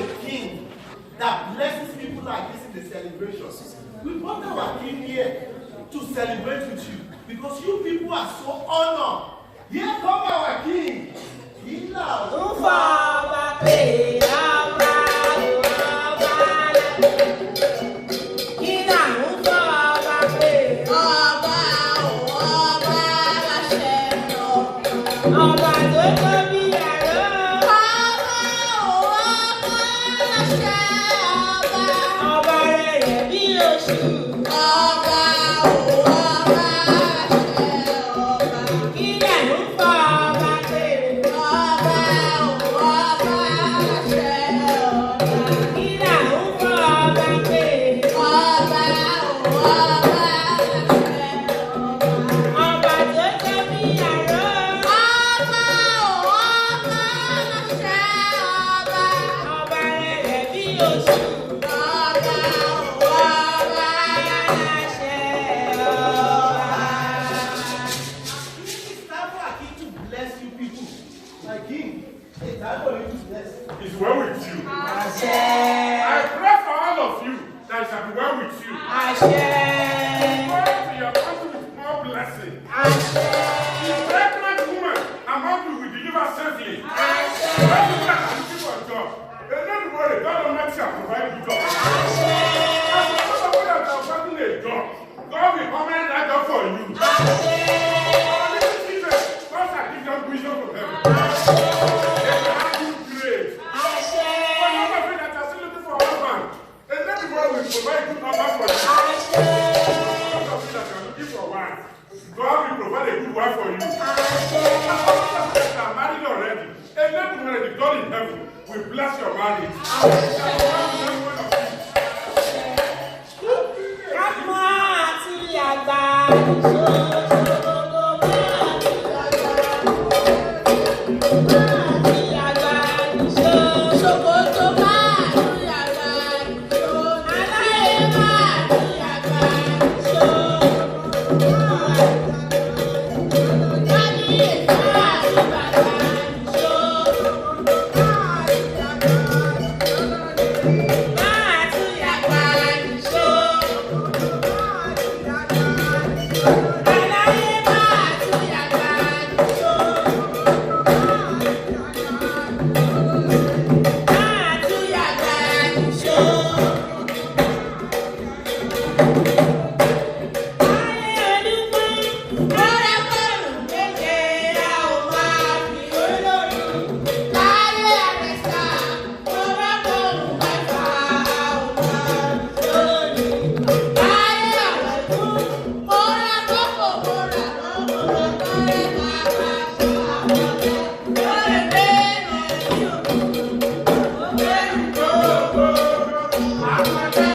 a king that blesses people like this in the celebration. We brought our king here to celebrate with you because you people are so honored. Here come our king. Kí là Ń fọba pé ọba ọba kí là ń fọba pé Ọba ò ọba láṣẹ ọba. Ọba tó tóbi àró. Ọba ò ọba láṣẹ ọba. Ọba rẹ̀ bí oṣù. Ọba ò ọba láṣẹ ọba. Kí là ń fọba pé Ọba ò ọba láṣẹ ọba. Kí là ń fọba pé Ọba ò ọba láṣẹ ọba. Ọba tó tóbi àró. Ọba ò ọba láṣẹ ọba. Ọba rẹ̀ bí oṣù. Ọba ò ọba Aláṣẹ ọba. It's time for our king to bless you people. My king, it's time for you to bless. It's well with you. Àṣẹ. I pray for all of you that it shall be well with you. Àṣẹ. Go to your country with more blessing. Àṣẹ. The pregnant woman among you will deliver safely. Àṣẹ. Those people that are looking for a job, they don't worry, God Almighty shall provide you job. Àṣẹ. As for those of you that are starting a job, God will permanent that job for you. Àṣẹ. Our little children, God shall give them wisdom from heaven. They will have good grades. Àṣẹ. For those of you that are still looking for a husband, the Lord will provide good husband for you. Àṣẹ. Those of you that are looking for a wife, God will provide a good wife for you. Àṣẹ. And for those of you that are married already, a Lord, the God in heaven, will bless your marriage. Shall provide one of you. Kápá àti àgbà nìṣó.